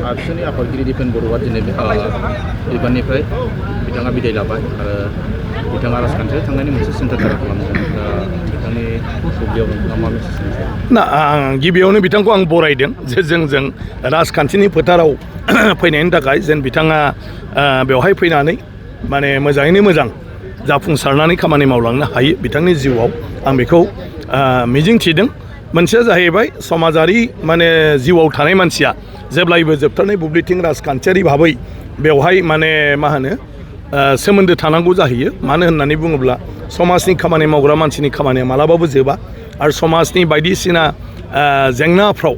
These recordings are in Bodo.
आबसुनि आफादगिरि दिपेन बर'आ दिनै बिबाननिफ्राय बिथाङा बिदाय लाबाय आरो बिथाङा राजखान्थियाव थांनायनि मोनसे सिन्थाधारा खालामदों दा बिथांनि बुब्लियाव नोंथाङा मा मेसेज होनो ना आं गिबियावनो बिथांखौ आं बरायदों जे जों राजखान्थिनि फोथाराव फैनायनि थाखाय जेन बिथाङा बेवहाय फैनानै माने मोजाङैनो मोजां जाफुंसारनानै खामानि मावलांनो हायो बिथांनि जिउआव आं बेखौ मिजिं थिदों। मोनसेया जाहैबाय समाजारि माने जिउआव थानाय मानसिया जेब्लायबो जोबथारनाय बुब्लिथिं राजखान्थियारि भाबै बेवहाय माने मा होनो सोमोन्दो थानांगौ जाहैयो। मानो होननानै बुङोब्ला समाजनि खामानि मावग्रा मानसिनि खामानिया मालाबाबो जोबा आरो समाजनि बायदिसिना जेंनाफ्राव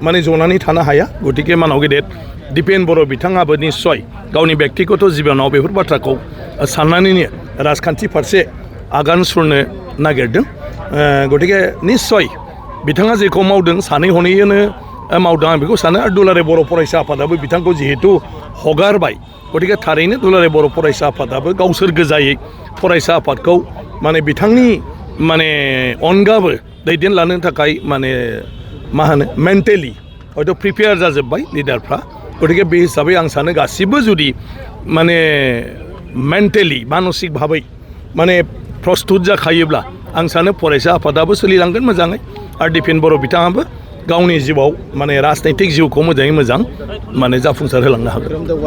माने जनानै थानो हाया। गतिके मानाव गेदेर दिपेन बर' बिथाङाबो निस्सय गावनि बेक्तिगत जिबनाव बेफोर बाथ्राखौ साननानैनो राजखान्थि फारसे आगान सुरनो नागिरदों। गतिके निस्सय बिथाङा जेखौ मावदों सानै हनैनो मावदों आं बेखौ सानो। आरो दुलाराय बर' फरायसा आफादाबो बिथांखौ जिहेतु हगारबाय गतिके थारैनो दुलाराय बर' फरायसा आफादाबो गावसोर गोजायै फरायसा आफादखौ माने बिथांनि माने अनगाबो दैदेनलांनो थाखाय माने मा होनो मेन्टेलि हयथ' प्रिपेयार जाजोब्बाय लिडारफ्रा। गतिके बे हिसाबै आं सानो गासिबो जुदि माने मेन्टेलि मानसिक भाबै माने प्रस्तुत जाखायोब्ला आं सानो फरायसा आफादाबो सोलिलांगोन मोजाङै आरो दिपेन बर' बिथाङाबो गावनि जिउआव माने राजनैतिक जिउखौ मोजाङै मोजां माने जाफुंसार होलांनो हागोन।